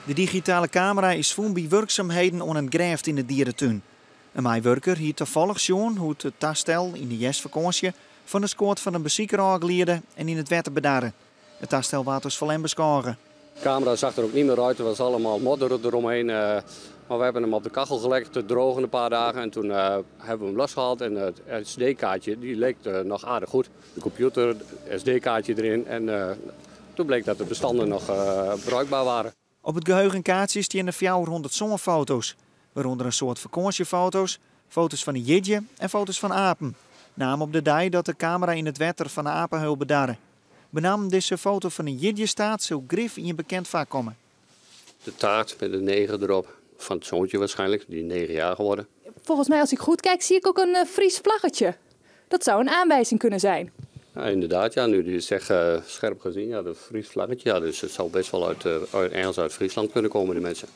De digitale kamera is fûn by wurksumheden oan in grêft yn de dieretún. In meiwurker hie tafallich sjoen hoe't it tastel yn de hjerstfakânsje fan de skoat fan in besiker ôfgliede en yn it wetter bedarre. It tastel waard as ferlern beskôge. De camera zag er ook niet meer uit, er was allemaal modder eromheen. Maar we hebben hem op de kachel gelegd te drogen een paar dagen en toen hebben we hem losgehaald en het SD-kaartje die leek nog aardig goed. De computer, SD-kaartje erin en toen bleek dat de bestanden nog bruikbaar waren. Op it geheugenkaartsje steane 407 foto's, wêrûnder in soad fakânsjefoto's, foto's fan de jierdei en foto's fan apen. Naam op de dei dat de kamera yn it wetter fan de apenheul bedarre. Benammen dizze foto fan de jierdeitaart sil grif ien bekend foarkomme. De taart met de 9 erop, van het zoontje waarschijnlijk, die 9 jaar geworden. Volgens mij, als ik goed kijk, zie ik ook een Fries vlaggetje. Dat zou een aanwijzing kunnen zijn. Ja, inderdaad, ja, nu die zegt scherp gezien, ja, dat Fries vlaggetje, ja, dus het zou best wel ergens uit Friesland kunnen komen, die mensen.